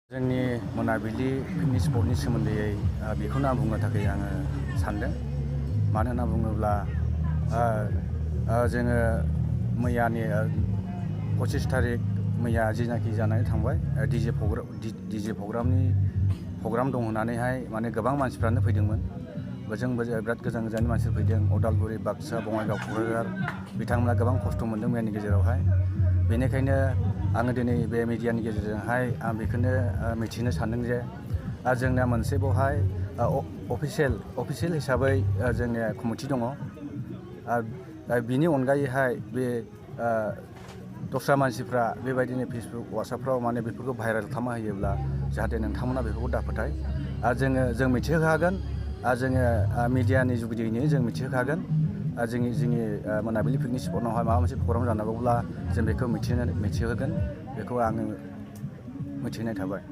जोंनि मोनाबिलि पिकनिक स्पटनि सोमोन्दै बेखौनो आं बुंनो थाखाय आङो सानदों। मानो होनना बुङोब्ला जोङो मैयानि 25 थारिख मैया जिनाखि जानानै थांबाय डिजे प्रग्राम दं होननानैहाय माने गोबां मानसिफ्रानो फैदोंमोन। बोजोंबो बिराद गोजान गोजाननि मानसि फैदों। उदालगुरि, बाक्सा, बङाइगाव, क'क्राझार बिथांमोना गोबां खस्थ' मोन्दों मैयानि गेजेरावहाय। बेनिखायनो आङो दिनै बे मिडियानि गेजेरजोंहाय आं बेखौनो मिथिनो सानदों जे जोंना मोनसे बेवहाय अफिसियेल हिसाबै जोंनि कमिटि दङ। बिनि अनगायैहाय बे दस्रा मानसिफ्रा बेबायदिनो फेसबुक, वाट्सएपफ्राव माने बेफोरखौ भाइरेल खालामना होयोब्ला जाहाथे नोंथांमोना बेफोरखौ दाफोथाय। जों मिथिहोखागोन। जोङो मिडियानि जुगिदियैनो जों मिथिहोखागोन। जोंनि मोनाबिलि पिकनिक स्पटआवहाय माबा मोनसे प्रग्राम जानांगौब्ला जों बेखौ मिथिहोगोन। बेखौ आङो मिथिहोनाय थाबाय।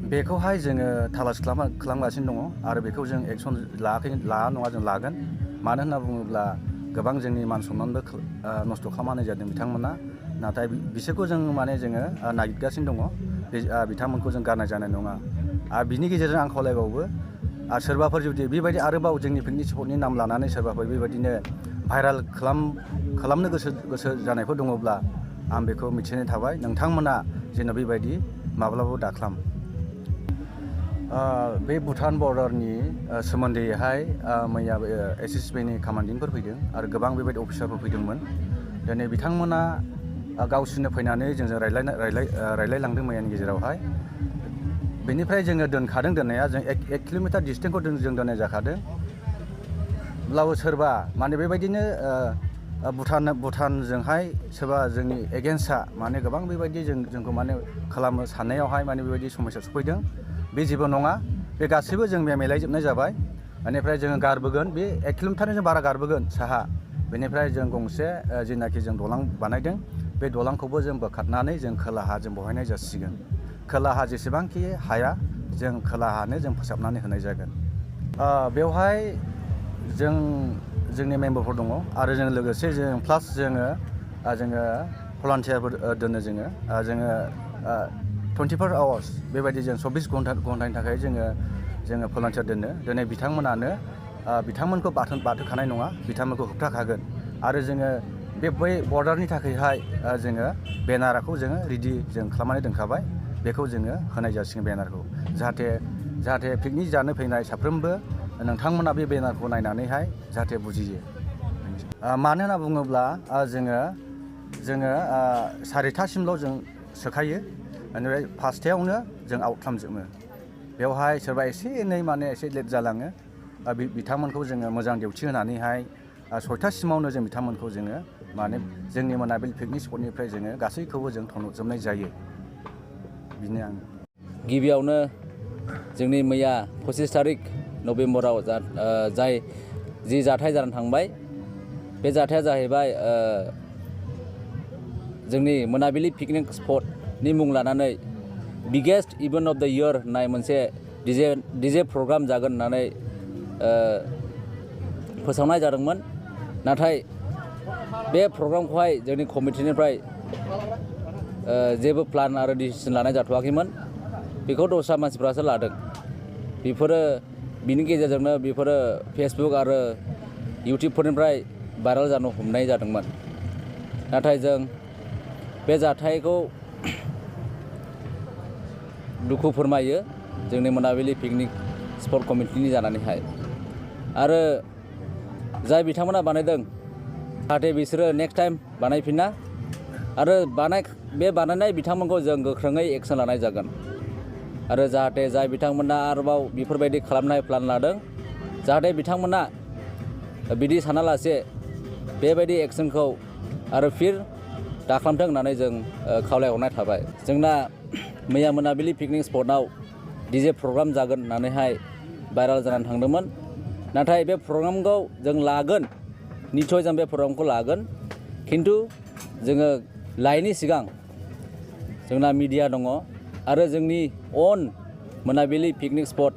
बेखौहाय जोङो थालास खालामगासिनो दङ आरो बेखौ जों एक्सन लाया नङा, जों लागोन। मानो होनना बुङोब्ला गोबां जोंनि मान सन्मानबो नस्थ' खालामनाय जादों बिथांमोना। नाथाय बिसोरखौ जोङो नागिरगासिनो दङ। बिथांमोनखौ जों गारनाय जानाय नङा। आरो बिनि गेजेरजों आं खावलायबावो, सोरबाफोर जुदि बेबायदि आरोबाव जोंनि पिकनिक स्पटनि नाम लानानै सोरबाफोर बेबायदिनो भाइरेल खालामनो गोसो जानायफोर दङब्ला आं बेखौ मिथिहोनाय थाबाय। नोंथांमोना जेन' बेबायदि माब्लाबाबो दाखालाम। बे भुटान बर्डारनि सोमोन्दैहाय मैया SSBनि कामान्डेन्टफोर फैदों आरो गोबां बेबायदि अफिसारफोर फैदोंमोन। दिनै बिथांमोना गावसोरनो फैनानै जोंजों रायलायलांदों मैयानि गेजेरावहाय। बेनिफ्राय जोङो दोननाया जों 1 किल'मिटार डिसटेन्सखौ जों दोननाय जाखादों। अब्लाबो सोरबा माने बेबायदिनो भुटानजोंहाय सोरबा जोंनि एगेन्स्टआ माने गोबां बेबायदि जोंखौ माने खालामनो साननायावहाय माने बेबायदि समस्या सफैदों। बे जेबो नङा। बे गासैबो जों मिलायजोबनाय जाबाय। बेनिफ्राय जोङो गारबोगोन। बे 1 किल'मिटारनि जों बारा गारबोगोन साहा। बेनिफ्राय जों गंसे जेनाखि जों दालां बानायदों, बे दालांखौबो जों बोखारनानै जों खोलाहा जों बहायनाय जासिगोन। खोलाहा जेसेबांखि हाया जों खोलाहानो जों फोसाबनानै होनाय जागोन। बेवहाय जोंनि मेम्बारफोर दङ आरो जों लोगोसे जोङो भलान्टियारफोर दोनो। जोङो 24 आवार्स बेबायदि जों 24 घन्टानि थाखाय जोङो भलान्टियार दोनो। दिनै बिथांमोनखौ बाथोखानाय नङा, बिथांमोनखौ होबथाखागोन। आरो जोङो बै बर्डारनि थाखायहाय जोङो बेनारखौ जोङो रेडि खालामनानै दोनखाबाय। बेखौ जोङो होनाय जासिगोन बेनारखौ, जाहाथे पिकनिक जानो फैनाय साफ्रोमबो नोंथांमोना बे बेनारखौ नायनानैहाय जाहाथे बुजियो। मानो होनना बुङोब्ला जोङो 4:30सिमल' जों सोखायो। बेनिफ्राय 5थायावनो जों आउट खालामजोबो। बेवहाय सोरबा एसे एनै एसे लेट जालाङो। बिथांमोनखौ जोङो मोजां डिउटि होनानैहाय 6थासिमावनो जों बिथांमोनखौ जोङो जोंनि मोनाबिलि पिकनिक स्पटनिफ्राय जोङो गासैखौबो जों थनहरजोबनाय जायो। बिनो आं गिबियावनो जोंनि मैया 25 थारिख नभेम्बराव जि जाथाय जानानै थांबाय, बे जाथाया जाहैबाय जोंनि मोनाबिलि पिकनिक स्पटनि मुं लानानै बिगेस्ट इभेन्ट अफ द इयार होननाय मोनसे डिजे प्रग्राम जागोन होननानै फोसावनाय जादोंमोन। नाथाय बे प्रग्रामखौहाय जोंनि कमिटिनिफ्राय जेबो प्लान आरो डिसिसन लानाय जाथ'वाखैमोन। बेखौ दस्रा मानसिफ्रासो लादों। बिनि गेजेरजोंनो बेफोरो फेसबुक आरो इउटिउबफोरनिफ्राय भाइरेल जानो हमनाय जादोंमोन। नाथाय जों बे जाथायखौ दुखु फोरमायो जोंनि मोनाबिलि पिकनिक स्पट कमिटिनि जानानैहाय। आरो जाय बिथांमोना बानायदों, जाहाथे बिसोरो नेक्स्ट टाइम बानायफिना आरो बे बानायनाय बिथांमोनखौ जों गोख्रोङै एक्सन लानाय जागोन। आरो जाहाथे जाय बिथांमोना आरोबाव बेफोरबायदि खालामनाय प्लान लादों, जाहाथे बिथांमोना बिदि सानालासे बेबायदि एक्सनखौ आरो दाखालामथों होननानै जों खावलायहरनाय थाबाय। जोंना मैया मोनाबिलि पिकनिक स्पटआव डिजे प्रग्राम जागोन होननानैहाय भाइरेल जानानै थांदोंमोन। नाथाय बे प्रग्रामखौ जों लागोन, निस्सय जों बे प्रग्रामखौ लागोन। खिन्थु जोङो लायैनि सिगां जोंना मिडिया दङ आरो जोंनि अन मोनाबिलि पिकनिक स्पट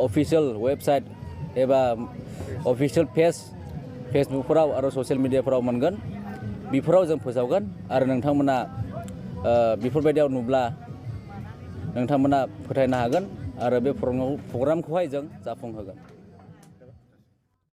अफिसियेल वेबसाइट एबा अफिसियेल फेसबुकफोराव आरो ससियेल मिडियाफोराव मोनगोन। बेफोराव जों फोसावगोन आरो नोंथांमोना बेफोरबायदियाव नुब्ला नोंथांमोना फोथायनो हागोन आरो बे प्रग्रामखौहाय जों जाफुंहोगोन।